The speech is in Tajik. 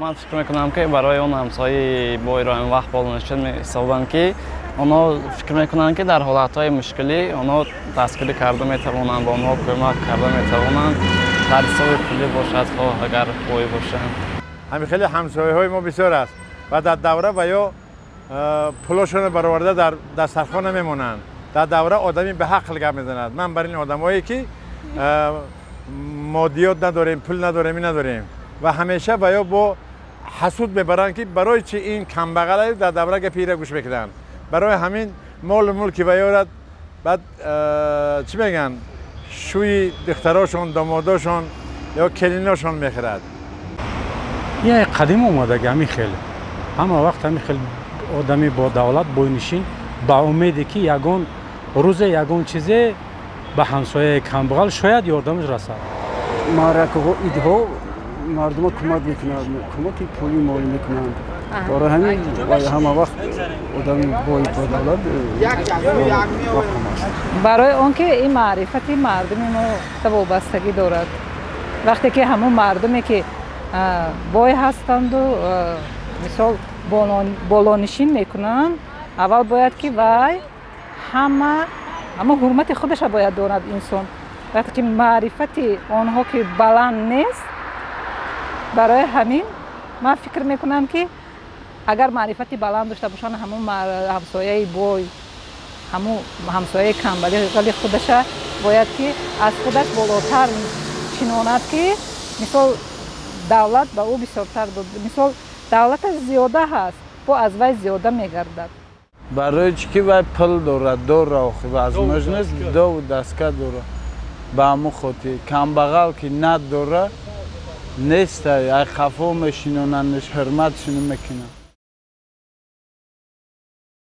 Ман фикр мекунам, ки барои он ҳамсояи бойро ин вақт болонишин меҳисобанд, ки онҳо фикр мекунанд, ки дар ҳолатҳои мушкилӣ онҳо дастгирӣ карда метавонанд, ба онҳо кӯмак карда метавонанд, дар ҳисоби пулӣ бошад, хоҳ агар бой бошанд. Ҳамин хеле ҳамсояҳои мо бисёр аст ва дар давра ва ё пулошонро бароварда дар дастархона мемонанд. Дар давра одами ба ҳақл гап мезанад. Ман бар ин одамое ки моддиёт надорем, пул надорем, ин надорем ва ҳамеша ва ё бо ҳасуд мебаранд, ки барои чи ин камбағал дар давра гапи ира гӯш мекунанд. Барои ҳамин молу мулки ва ёрад баъд чӣ мегӯянд, шӯи духтарошон, домодошон ё келиношон мехӯрад. Я қадим омадаги ҳамин хел, ҳама вақт ҳамин хел одами бо давлат бойнишин ба умеде ки ягон рӯзе ягон чизе ба ҳамсояи камбағал шояд ёрдамаш расад. Маъракаҳо, идҳо мардума кӯмак мекунанд, кӯмаки пулӣ, молӣ мекунанд. Барои ҳамин ҳама вақт одами бой, бо давлат мақом аст. Барои он ки ин маърифати мардуми мо вобастагӣ дорад. Вақте ки ҳамон мардуме ки бой ҳастанду, мисол, болонишин мекунанд, аввал бояд ки вай ҳама ҳама ҳурмати худаша бояд донад инсон. Вақте ки маърифати онҳо ки баланд нест, барои ҳамин ман фикр мекунам, ки агар маърифати баланд дошта бошанд, ҳамон ҳамсояи бой ҳамон ҳамсояи камбағали худаша бояд ки аз худаш болотар шинонад, ки мисол давлат ба ӯ бисёртар дод, мисол давлаташ зиёда ҳаст, бо аз вай зиёда мегардад. Барои чӣ ки вай пул дорад, дора, охи возможность дову даска дора, ба ҳамун хотир. Камбағал ки надора, нестай, ай хафо мешинонандш, ҳурматшоно мекунанд.